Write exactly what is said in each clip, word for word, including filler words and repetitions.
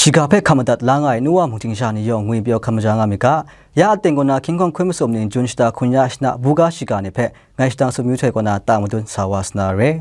Shiga hpe hkam madat la nga ai nu wa mung ting sha ni yawng ngwi pyaw hkam maja nga mi ga, ya aten kaw na hkying hkawng hkun masum ning Jun shata hkun ya shana buga shiga ni hpe ngai shadang sumyu htoi kaw na tang madun sa wa sa na re.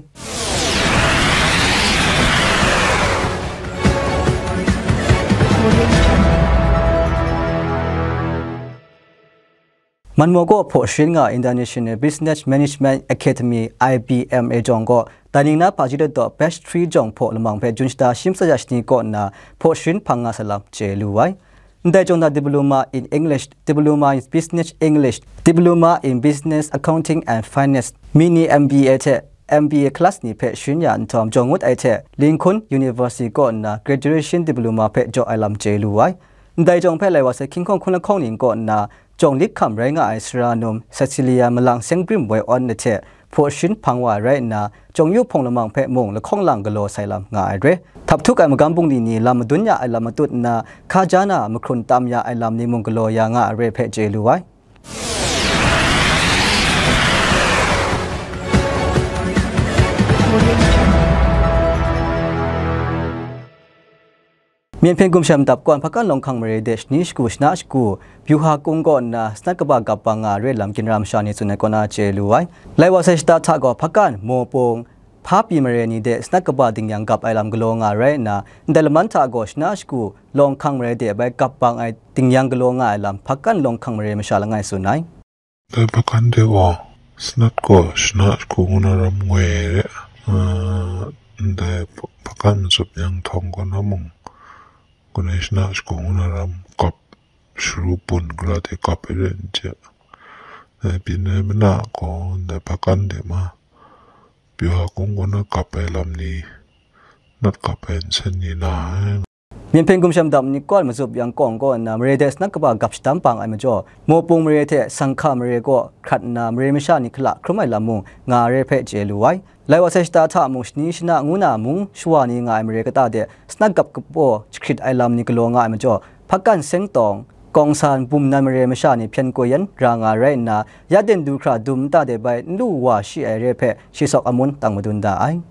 Manmaw kaw hpaw sharin nga International Business Management Academy, I B M A, jawng kaw, daning na hpaji dat daw batch three jawng hpaw lamang hpe Jun shata shi matsat ya shani kaw nna hpaw sharin hpang nga sa lam chye lu ai. Ndai jawng hta Diploma in English, Diploma in Business English, Diploma in Business Accounting and Finance, Mini M B A hte M B A class ni hpe sharin ya nhtawm, jawng ngut ai hte Lincoln University kaw nna Graduation Diploma hpe jaw ai lam chye lu ai. Ndai jawng hpe lai wa sai hkying hkawng hkun lahkawng ning kaw nna, jawng lit hkam rai nga ai sara num Cecilia Malang Seng Grim Woi Awn na hte hpaw sharin hpang wa ai rai nna, jawng yu hpawng lamang hpe mung lahkawng lang galaw sai lam nga ai re. Htaphtuk ai magam bungli ni lam madun ya ai lam matut nna, hkaja na mahkrun tam ya ai lam ni mung galaw ya nga ai re hpe chye lu ai. Myen hpyen gumshem dap kawn Hpakan Lawng Hkang mare de shani shagu shana shagu, Byuha Kung kaw nna sanat kaba gap bang nga ai re lam ginra masha ni tsun ai kaw na chye lu ai. Lai wa sai shata hta gaw Hpakan, Mawpung, Hpapi mare ni de sanat kaba dingyang gap ai lam galaw nga ai rai nna, ndai laman hta gaw shana shagu Lawng Hkang mare de bai gap bang ai dingyang galaw nga ai lam Hpakan Lawng Hkang mare masha langai tsun ai. Dai hpakan de gaw, sanat gaw shana shagu ngu na ram ngoi ai re, ah, ndai hpa-, hpakan matsup yang htawng gaw na mung, gunai shana shagu ngu na ram kap, sharu pun, gara de kap ai re n chye. Dai byin ai mana gaw, ndai hpakan de ma, Byuha Kung gaw na kap ai lam ni, nat kap ai nsen ni na ai. Myen hpyen gumshem dap ni kawn matsup yang kawng kaw nna mare de sanat kaba gap shadam bang ai majaw, Mawpung mare hte Sanghka mare kaw hkrat nna mare masha ni hkala hkrum ai lam mung nga ai re hpe chye lu ai. Lai wa sai shata hta mung shani shana ngu na mung shawa ni nga ai mare kata de sanat gap kapaw jahkrit ai lam ni galaw nga ai majaw, Hpakan Seng Tawng, Kawng San, Bum Nan mare masha ni hpyen koi yan ra nga ai rai nna, ya den du hkra dum nta de bai n lu wa shi ai re hpe shi sawk amun tang madun da ai.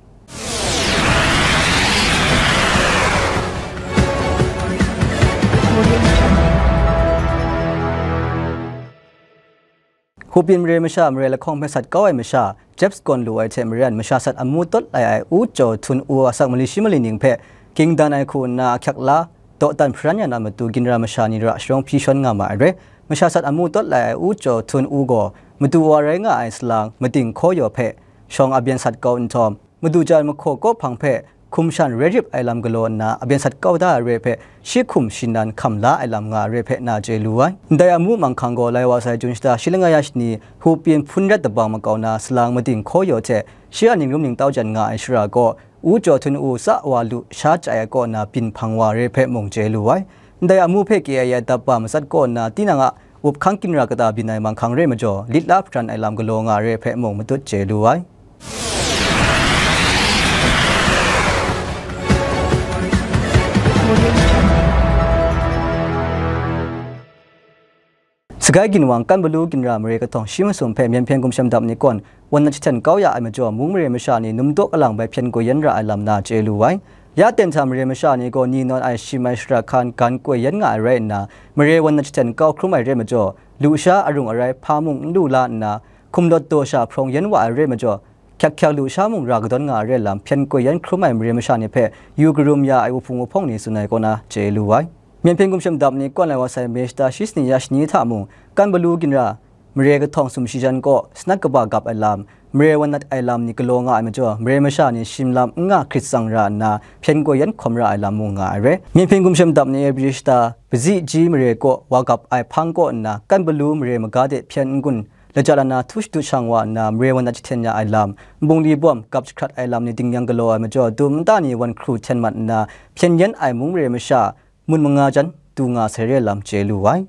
Hupin mare masha mare lahkawng hpe sat kau ai masha, Jeps gawn lu ai hte maren masha sat amu tawt lai ai U Jaw Htun U asak mali shi mali ning hpe ging dan ai hku nna ahkyak la, dawdan hparan ya na matu ginra masha ni ra sharawng hpyi shawn nga ma ai re. Masha sat amu tawt lai ai U Jaw Htun U gaw madu wa rai nga ai salang Mading Hkaw Yaw hpe shawng abyen sat kau nhtawm, madu jan mahkaw kawhpang hpe hkum shan rai rip ai lam galaw nna abyen sat kau da ai re hpe, shi hkum shi nan hkam la ai lam nga ai re hpe na chye lu ai. Ndai amu manghkang gaw lai wa sai Jun shata shi langai ya shani, Hupin hpun rat dabang makau na salang Mading Hkaw Yaw hte shi a ning rum ning tau jan nga ai shara gaw, U Jaw Htun U tsa wa lu sha chyai ai kaw na byin hpang wa ai re hpe mung chye lu ai. Ndai amu hpe kye ai dap wa matsat kaw nna tinang a up hkang ginra kata byin ai manghkang re majaw, lit la hparan ai lam galaw nga ai re hpe mung matut chye lu ai. Sagai ginwang Kan Balu ginra mare kahtawng shi masum hpe myen hpyen gumshem dap ni kawn wan nat jahten kau ya ai majaw, mung mare masha ni num daw kalang bai hpyen koi yan ra ai lam na chye lu ai. Ya ten hta mare masha ni gaw ni nawn ai shim ai shara hkan gan koi yan nga ai rai nna, mare wan nat jahten kau hkrum ai re majaw, lusha arung arai hpa mung n lu la nna, hkum lawt daw sha hprawng yan wa ai re majaw, hkyak hkyak lusha mung ra kadawn nga ai re lam hpyen koi yan hkrum ai mare masha ni hpe yu karum ya ai wuhpung wuhpawng ni tsun ai kaw na chye lu ai. Myen hpyen gumshem dap ni kawn lai wa sai May shata shi sani ya shani hta mung, Kan Balu ginra mare kahtawng sumshi jan kaw sanat kaba gap ai lam, mare wan nat ai lam ni galaw nga ai majaw, mare masha ni shim lam n nga hkrit tsang ra nna hpyen koi yan hkawm ra ai lam mung nga ai re. Myen hpyen gumshem dap ni April shata Bazi Ji mare kaw wa gap ai hpang kaw nna, Kan Balu mare maga de hpyen n-gun laja lana htu shadut shang wa nna, mare wan nat jahten ya ai lam, nbungli bawm gap jahkrat ai lam ni dingyang galaw ai majaw, dum nta ni wan hkru hten mat nna, hpyen yan ai mung mare masha, mun manga jan du nga sai re lam chye lu ai.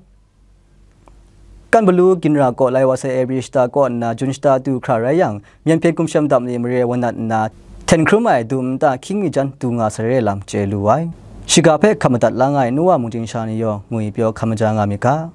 Kan Balu ginra kaw lai wa sai April shata kaw nna Jun shata du hkra rai yang, myen hpyen gumshem dap ni mare wan nat nna, hten hkrum ai dum nta hkying mi jan du nga sai re lam chye lu ai. Shiga hpe hkam madat la nga ai nu wa mung ting sha ni yawng ngwi pyaw hkam maja nga mi ga.